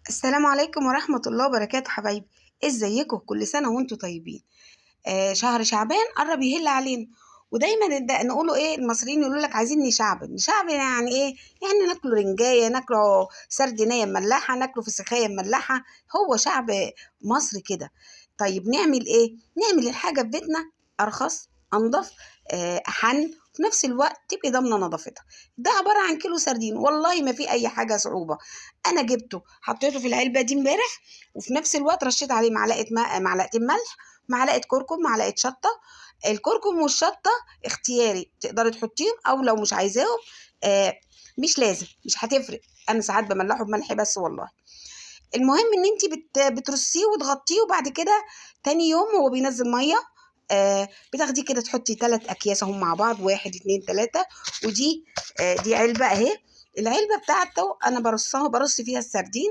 السلام عليكم ورحمة الله وبركاته حبايبي، ازيكم؟ كل سنة وانتم طيبين. شهر شعبان قرب يهل علينا، ودايما نقولوا ايه؟ المصريين يقولوا لك عايزين نشعبن. نشعبن يعني ايه؟ يعني ناكلوا رنجايه، ناكلوا سردينيه مملحه، ناكلوا فسيخيه مملحه. هو شعب مصر كده. طيب نعمل ايه؟ نعمل الحاجة في بيتنا ارخص، انضف، احن، في نفس الوقت تبقي ضامنه نظافتها. ده عبارة عن كيلو سردين، والله ما في اي حاجة صعوبة. انا جبته حطيته في العلبة دي امبارح، وفي نفس الوقت رشيت عليه معلقه ماء، معلقتين ملح، معلقه كركم، معلقه شطه. الكركم والشطه اختياري، تقدري تحطيهم او لو مش عايزاهم مش لازم، مش هتفرق. انا ساعات بملحه بملح بس والله. المهم ان انت بترصيه وتغطيه، وبعد كده تاني يوم هو بينزل مية. بتاخديه كده تحطي 3 اكياس اهم مع بعض، 1 2 3، ودي دي علبة اهي. العلبة بتاعته انا برص فيها السردين.